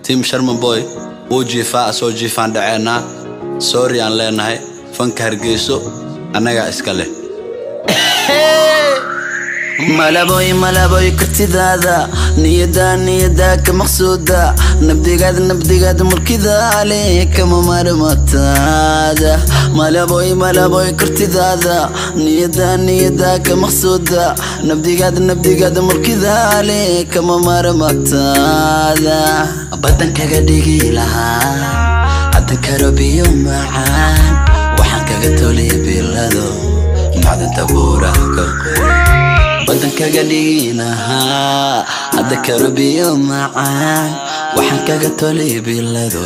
Team Sharma Boy wuu jiifaa, asoo jiifaan dhaceennaa. Sorry aan leenahay, fanka Hargeyso annagaa iska leh. Malaboy, malaboy, kartidaada niyada, niyada ka maqsuuda, nabdigaad, nabdigaad mulkidaale kama marmataada. Malaboy, malaboy, kartidaada niyada, niyada ka maqsuuda, nabdigaad, nabdigaad mulkidaale kama marmataada. Badan kaga dhigi lahaa haddan karo biyo macaan, waxaan kaga toliya bilado macdanta buuraha ka qoray. Badan kaga dhigi lahaa hadda karo biyo macaan, waxaan kaga toliya bilado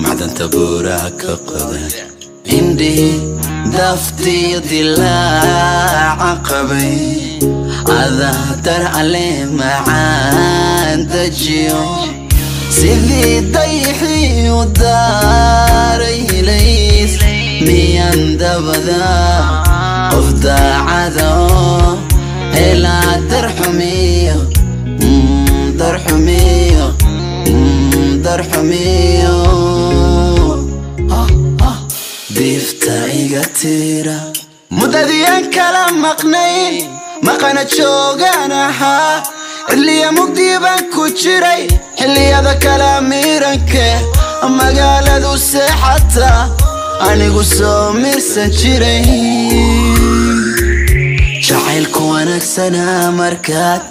macdanta buuraha ka qodan. Indhihi daftiyo dilaaca qabay adaa dar ale macaan dejiyo, sidii dayxiyu daaraylays miyan dabada qof daacado helaa. Darxumiyo, darxumiyo, darxumiyo diifta iga tira. Muddadiyaan kala maqnayn maqana joogaan ahaa, xilliya mugdi baan ku jiray, xilliyada kala miranke magaaladu seexata anigu soo mirsan jiray. Jacaylku wanaagsanaa markaad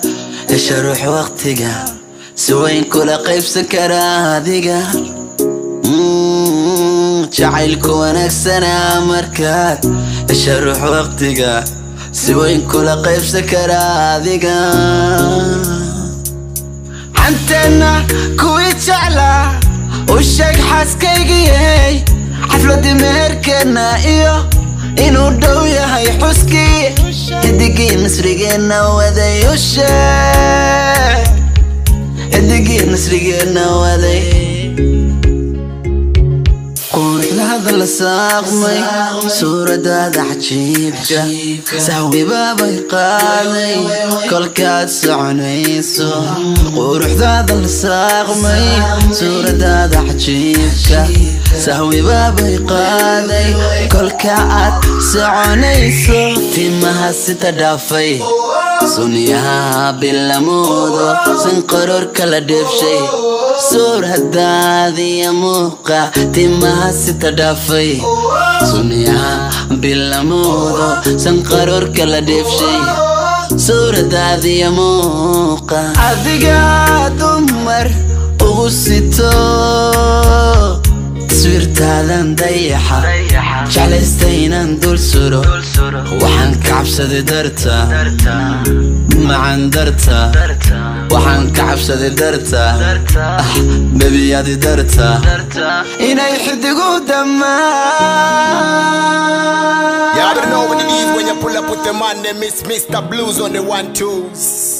hesha ruux waqtiga si weyn kula qaybsan karaa adiga. Jacaylku wanaagsanaa markaad hesha ruux waqtiga si weyn kula qaybsan karaa adiga. Xanteenna kuwii jeclaa u sheeg xaaskaygiyey, xafladii meherkeenna iyo inuu dhow yahay xuskii, xidigii nasrigeenna waday u sheeg, xidigii nasrigeenna waday. Quruxdaada la saaqmay, suuradaada cajiibka, sahwibaabay qaaday kolkaad soconayso. Quruxdaada la saaqmay, suuradaada cajiibka, sahwibaabay qaaday kolka aad soconayso. Timaha sita dhaafay, sunyaha bilamoodo, sanqaroorka la dheefshay, suuradaadiya muuqa. Timaha sita dhaafay, sunyaha bilamoodo, sanqaroorka la dheefshay, suuradaadiya muuqa. Adiga dumar ugu sito taswiirtaadan dayaxa, jeclaysta inaan dul suro. Waxaan ka cabsaday darta macan darta, waxaan ka cabsaday darta ah bebiyadi darta inay xidigu You dhammaan. already know what it is when you pull up with the man, they miss Mr. Blues on the 1 2s.